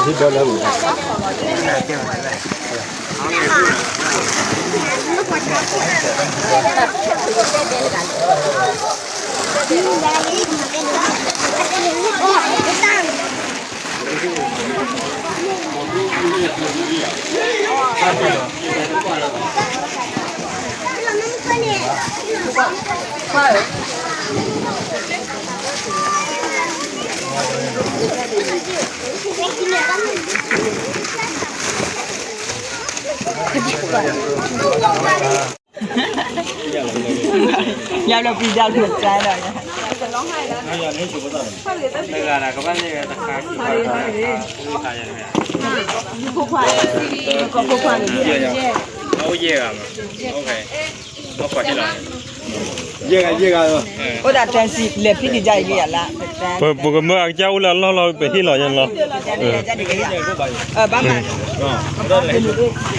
ယဘျီပံၤဒၣ်လၢကါဒီး ယဲၢ်ဂၤ ယဲၢ်ဂၤလီၤ. အိၣ်ဒၣ်တၢ်စံးလဲၤဖံးက့ၤယါအံၤလံယၤလၢ ပကမၢအကစၢ်အိၣ်လၢအလီၢ်လီၤ ပဟ့ၣ်လီၤယဲၢ်လီၤ.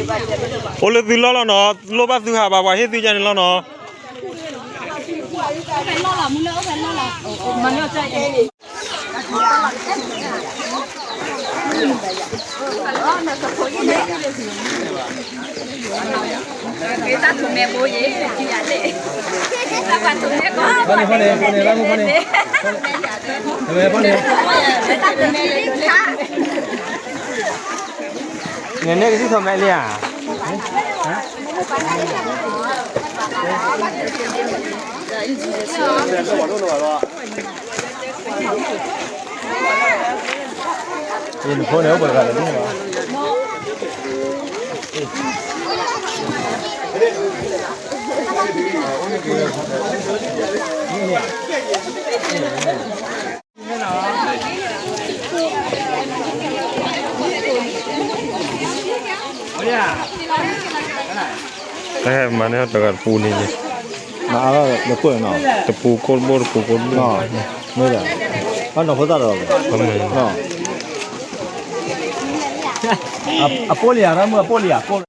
ဘၣ်မး အိၣ်လၢသုလီၢ်လီၤနီၤ လိၣ်ဘၣ်သုဟးဘၣ် ပှၤဟ့ၣ်သုယါန့ၣ်လီၤနီၤ. နန့ၣ်ကသံၣ်ထီၣ်မဲလံဧါ. ယနဖိန့ၣ်အိၣ်ပှဲၤဂၤလၢာ်လီၤ. တၢ်ဟဲမၤန့ၢ်တဂၤတပူၤန့ၣ်, မၤအါထီၣ်တပူၤနီၤ, တပူၤကိၢ်တဘိ တပူၤကိၢ်တဘိ, မ့ၢ်ဒီး, ဘၣ်နီၢ်ဖိသၣ်ဒီး, အပိၢ်လံဧါ, တၢ်မုၢ်အပိၢ်လံဧါ, ကိၢ်